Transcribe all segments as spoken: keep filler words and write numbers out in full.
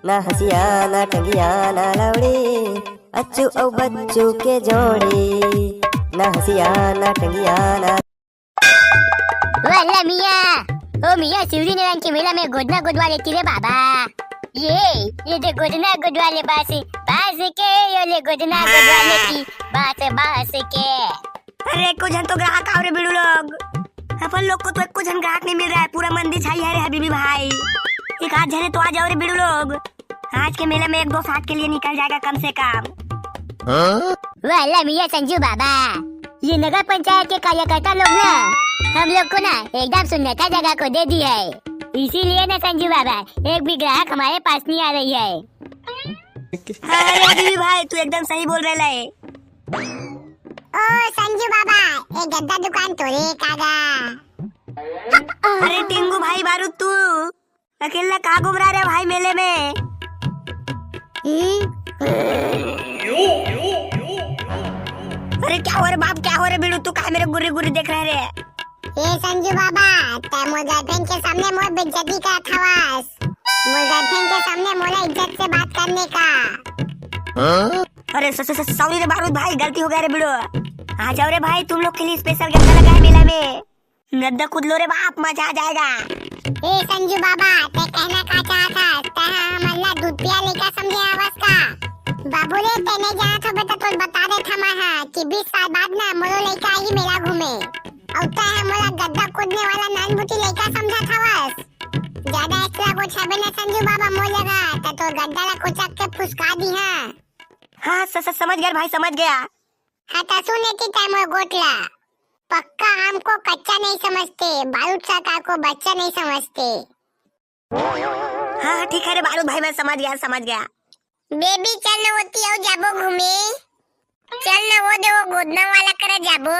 ना हंसिया ना टंगिया ना लौड़ी, अच्छू अउ बच्चू के जोड़ी। ना हंसिया ना टंगिया ना। वाला मिया, ओ मिया, शिवरी नारायण के मेला में गोदना गोदवा लेती रे बाबा। ये, ये दे गोदना गोदवा ले बांस, बांस के, यो ले गोदना गोदवा लेती, बांस, बांस के। अरे, एको झन तो ग्राहक आव रे बिड़ू लोग। अपन लोग को तो एको झन ग्राहक नहीं मिल रहा है, पूरा मंदी छाई है रे हबीबी भाई। एक आध झने तो आ जाव रे बिड़ू लोग। आज के मेला में एक दो साथ के लिए निकल जाएगा कम से कम। वाला मिया संजू बाबा, ये नगर पंचायत के कार्यकर्ता लोग ना हम लोग को ना एकदम सुन्नता जगह को दे दी है, इसीलिए ना संजू बाबा एक भी ग्राहक हमारे पास नहीं आ रही है। अरे हबीबी भाई, तू एकदम सही बोल रहे है। ओ संजू बाबा, ये गद्दा दुकान तोरे का गा? अरे टिंगू भाई बारूद, तू अकेला का घूम रहा रे भाई मेले में? हम्म? अरे क्या हो रे बाप, क्या हो रे बिड़ू, तू काहे मेरे गुर्री गुर्री देख रहे रे? ए संजू बाबा, तै मोर गर्लफ्रेंड के सामने मोर बेइज्जती करत हवस। मोर गर्लफ्रेंड के सामने मोला इज्जत से बात करने का। अरे स-, स-, स-, सॉरी रे बारूद भाई, गलती हो गया रे बिड़ू। आ जाओ रे भाई, तुम लोग के लिए स्पेशल गद्दा लगा है मेला में। गद्दा कूद लो रे बाप, मजा आ जाएगा। ए संजू बाबा, तै कहना का चाहत हस? तै हमन ला दूध पिया लइका समझे हवस का? बाबू रे, तै नहीं जानत हो बेटा, तो बता देत हँव मैं हा कि बीस साल बाद ना मोरो लइका आही मेला घूमे। अउ तै हा मोला गद्दा कूदने वाला नानबुटी लइका समझत हवस? ज्यादा extra कुछ हबे ना संजू बाबा मोर जगह, त तोर गद्दा ला कुचक के फुसका दिहा। हाँ, स-, स-, समझ गया भाई, समझ गया। हाँ, त सुन एती तै मोर गोठ ला। पक्का आम को कच्चा नहीं समझते, बारूद सरकार को बच्चा नहीं समझते। हाँ, हाँ, ठीक है रे बारूद भाई, मैं समझ गया, समझ गया। बेबी, चल न ओती अउ जाबो घूमे। चल न ओ दे, ओ गोदना वाला करा जाबो।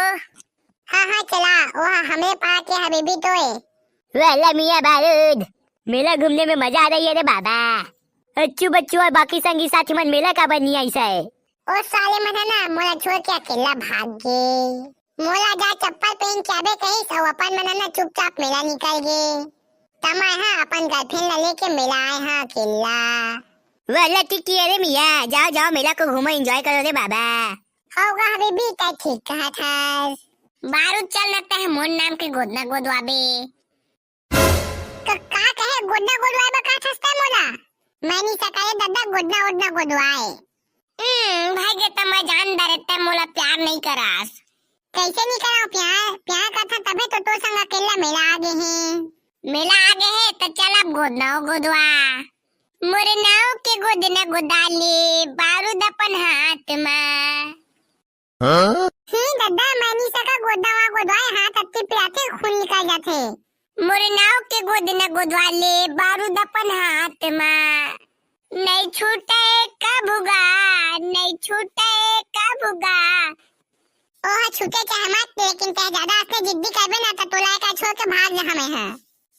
हाँ, हाँ, चला, ओ हा हमरे पारा के हबीबी तो ए। वाला मिया बारूद, मेला घूमने में मजा आ रही है रे बाबा। अच्छू बच्चू और बाकी संगी साथी मन मेला काबर नहीं आइस हे? ओ साले मन ह ना मोला छोड़ के अकेला भाग गे। मोला जा चप्पल पहन के आबे कहिस अउ अपन मन ह ना चुपचाप मेला निकल गे। त मैं ह अपन गर्लफ्रेंड ला लेके मेला आए ह अकेला। वाला ठीक किया रे मिया, जाओ जाओ मेला को घूमो, enjoy करो रे बाबा। हव गा हबीबी, तै ठीक कहत हस। बारूद चल न तै मोर नाम के गोदना गोदवाबे। क-, का कहे गोदना गोदवाए बर कहत हस तै मोला? मैं नी सकय रे ददा गोदना ओदना गोदवाए। हम्म, भाई गे त मैं जान डारे तै मोला प्यार नहीं करास। कैसे नहीं कराओ प्यार? प्यार करथा तभे तो तोर संग अकेला मेला आ गे हे। मेला आ गे हे त चल अब गोदना ओ गोदवा। मोरे नाव के गोदना गोदा ले, बारूद अपन हाथ मा। हाँ? ही ददा, मैं नी सकय गोदना वा गोदवाए, हाथ अत्ती पिराथे, खून निकल जाथे। मोर नाव के गोदना गोदवा ले, बारूद अपन हाथ मा। नहीं छूटे कभू गा, नहीं छूटे कभू गा। ओह छूटे चाहे मत, लेकिन तै ज्यादा असने जिद्दी करबे ना, त तोला एका छोड़ के भाग जाहूं मैं ह।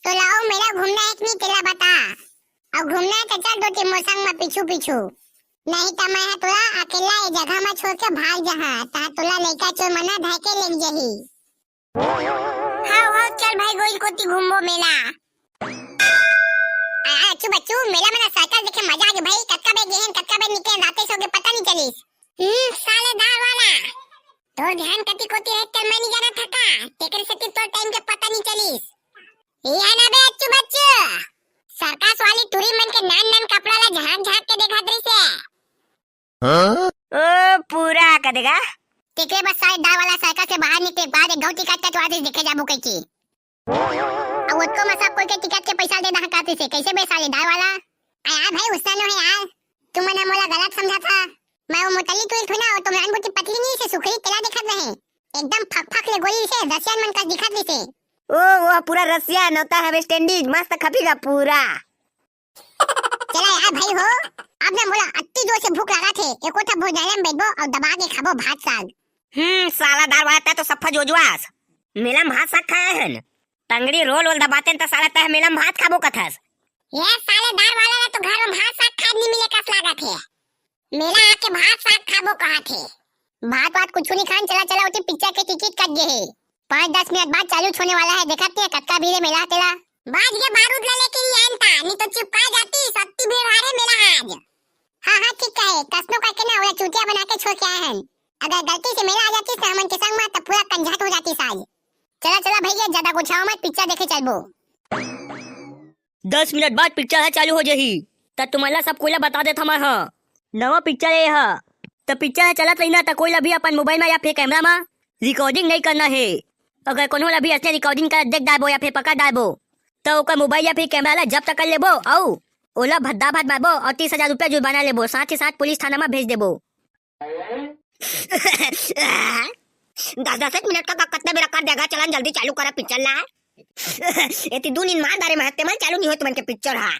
तोला ओ मेला घूमना हे कि नहीं, तेला बता। अउ घूमना हे त चल दो टीम मोर संग म पीछू पीछू। नहीं त मैं ह तोला अकेला ए जगह म छोड़ के भाग जाहूं, त तोला लइका चोर मन ह धर के लेग जाही। हव, हव, चल भाई, गोइल कोती घूमबो मेला। आ, अच्छू बच्चू, मेला में ना साइकिल देखे मजा आ गे भाई, कतका बेर गेहेन, कतका बेर निकलेन, राते सो गे पता नहीं चलिस। हम्म, साले दार वाला, तोर ध्यान कती कोती रहे, तेला मैं नहीं जानत हंव का, तेकरे सेती तोर टाइम के पता नहीं चलिस। ये ना बे अच्छू बच्चू, सर्कस वाली टूरी मन के नान नान कपड़ा ला झांक झांक के देखत रहिस हे। हाँ? ओ, पूरा का देगा। तेकरे बस साले दार वाला साइकिल से बाहर निकले के बाद एक घंटी काटता तो आज देखे जाबो कहिके। अब ओतको में सब कोई के टिकट के पैसा दे दहा काटे से, कैसे बे साले दार वाला? आ यार भाई, गुस्सा नो है यार, तुमन मोला गलत समझा था। मैं वो मोटली टूरी थोड़ी ना, वो तो नान बुटी पतली नहीं से सुखरी तेला दिखत रहे, एकदम फक फक ले गोली से रसियन मन का दिखत रही से। ओ, वो पूरा रसियन होता है, वेस्ट इंडीज, मस्त खपीगा पूरा। चला यार भाई हो, अब ना मोला अत्ती जोर से भूख लागत हे, एको ठा भोजनालय में बैठबो अउ दबा के खाबो भात साग। हम्म, साला दार वाला, तै तो सफा जोजुआस। मेला में भात साग खाए हन। टंगड़ी रोल वोल दबातेन त साला तै मेला में भात खाबो कथस। ये साले दार वाला ला तो घर में भात साग खाए नहीं मिले कस लागत हे। मेला आके भात साग खाबो कहत हे। भात वात कुछु नहीं खान, चला चला, उठी पिक्चर के टिकट कट गे हे। पाँच दस मिनट बाद चालू होने वाला है, देखत नहीं है कतका भीड़ है मेला तेला। बाज गे बारूद ला लेके नहीं आयन ता, नहीं तो चिपका जाती, सत्ती भीड़ हारे मेला हन। अगर गलती से मेला आ जातिस ना हमन के संग म, त पूरा कंझात हो जातिस आज। चला, चला भैया, ज्यादा गोठियावा मत, पिक्चर देखे चलबो। दस मिनट बाद पिक्चर ह चालू हो जाही, त तुमन ला सब कोई ला बता देथंव मैं ह। नवा पिक्चर ए ह, त पिक्चर ह चलत रही ना, त कोई ला भी अपन मोबाइल म या फिर कैमरा म रिकॉर्डिंग नइ करना हे। अगर कोनो ला भी अइसने रिकॉर्डिंग करत देख डारबो या फिर पकड़ डारबो, त ओकर मोबाइल या फिर कैमरा ला जब्त कर लेबो अउ ओला भद्दा भद मारबो अउ तीस हजार रुपया जुर्माना लेबो, साथ ही साथ पुलिस थाना म भेज देबो। दस दस एक मिनट का, का कतना बेरा कर देगा? चलन जल्दी चालू करा पिक्चर ला। एती दू नींद मार डारे महक, तेमन चालू नइ होय तुमन के पिक्चर हा।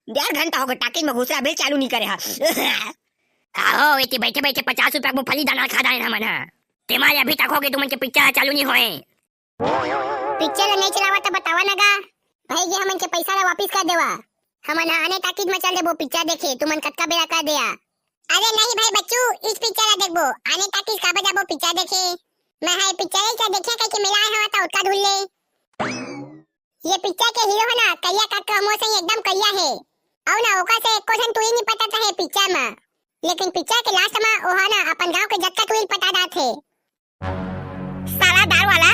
डेढ़ घंटा होगे टाकीज म घुसरा, अभी चालू नइ करे हा। आहो, एती बइठे बइठे पचास रुपया के मूंगफली दाना खा डारे हमन हा। तेमा ले अभी तक होगे तुमन के पिक्चर हा चालू नइ होय। पिक्चर ला नइ चलावा त बतावा न गा। भाई जी, हमन के पैसा ला वापिस कर देवा। हमन ह आने टाकीज म चल देबो पिक्चर देखे, तुमन कतका बेरा कर देया। अरे नहीं भाई बच्चू, इस पिक्चर ला देखबो, आने टाकीज काबर जाबो पिक्चर देखे? मैं ह ये पिक्चर ही ला देखे कहिके मेला आए हवा त ओतका धुन ले। ये पिक्चर के हीरो है ना, करिया काका, मोर संग एकदम करिया हे। अउ ना ओकर से एको झन टूरी नइ पटत हे पिक्चर म, लेकिन पिक्चर के लास्ट म ओहा ना अपन गांव के जतका टूरी पटा डारथे। साला दार वाला,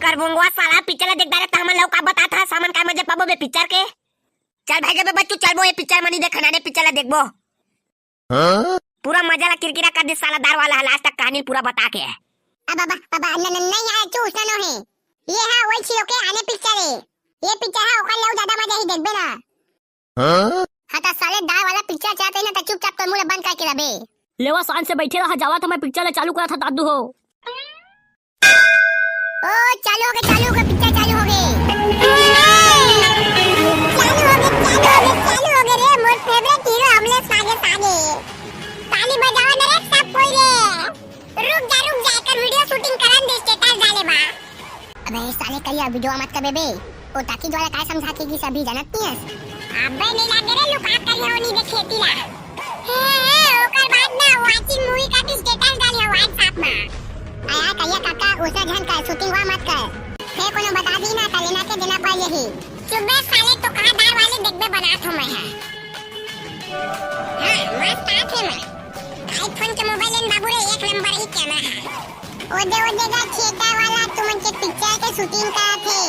करबुंगवा साला, पिक्चर ला देख डारे त हमन ला का बतात हस, हमन का मजा पाबो बे पिक्चर के? चल भाई गे बे बच्चू, चलबो ये पिक्चर म नइ देखन, आने पिक्चर ला देखबो। हाँ? पूरा मजा ला किरकिरा कर दे साला दार वाला ह, लास्ट तक कहानी पूरा बता के। अब बाबा, बाबा, न, न, नहीं यार, चूस ना नो है। ये हा वही छिलो के आने पिक्चर है। ये पिक्चर हा ओकर ले ज्यादा मजा ही देखबे ना। हाँ? हाँ, त साले दार वाला पिक्चर चाहते ना, त चुपचाप तो मुंह ला बंद करके रबे। लेवा, शांत से बइठे रहा, जावा त मैं पिक्चर ला चालू करा था दादू हो। ओ, चालू होगे, चालू होगे, पिक्चर चालू होगे। चालू होगे, चालू होगे, चालू होगे रे, मोर फेवरेट हीरो अमलेश सागे, सागे। ताली बजावा न रे सब कोई रे। रुक जा, रुक जा, एकर वीडियो शूटिंग करन दे, स्टेटस डाले बा। अबे साले करिया, वीडियो मत करबे बे। ओ टाकीज वाला काय समझा के गिस अभी जानत नइ हस? अबे नइ लागे रे, लुका कर हो नइ देखे तिला। हे, हे, ओकर बाद ना वाचिंग मूवी का भी स्टेटस डाले हो WhatsApp में। आया करिया काका, ओसने झन कर, शूटिंग वा मत कर। फेर कोनो बता दी ना, त लेना के देना पड़ जाही। चुप बे साले, तो कहा दार वाले देखबे बनात हो मैं हा। हाँ, मस्त आत हे मैं। iPhone के मोबाइल लेन बाबू रे, एक नंबर ही कैमरा है। ओ दे, ओ दे गा थिएटर वाला, तुमन के पिक्चर के शूटिंग करत हे।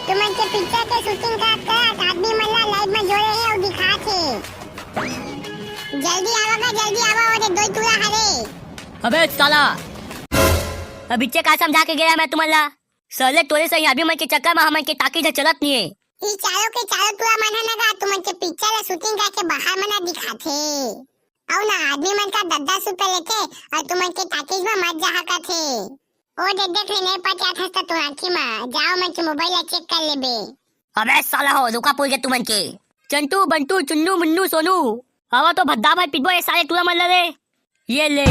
तुमन के पिक्चर के शूटिंग करत करत आदमी मन ला लाइव में जोड़े हे अउ दिखात हे। जल्दी आवा गा, जल्दी आवा, ओ दे दोई टूरा हरे। अबे साला, अभी चे का समझा के गया मैं तुमन ला? साले तोरे से अभी मन के चक्कर में हमन के टाकीज चलत नइ हे। ई चारों के चारों टूरा मन ह ना गा तुमन के पिक्चर ला शूटिंग करके बाहर मन ला दिखात हे। अउ ना आदमी मन का दस दस रुपया लेथे अउ तुमन के टाकीज में मत जाहा कथे। ओ दे देख ले, नइ पहचानत हस त तोर आँखी में, जाओ मन के मोबाइल ला चेक कर लेबे। अबे साला हो, रुका पुल के तुमन के। चंटू, बंटू, चुन्नू, मुन्नू, सोनू, आवा तो भद्दा भाई पिटबो ये साले टूरा मन ला रे। ये ले।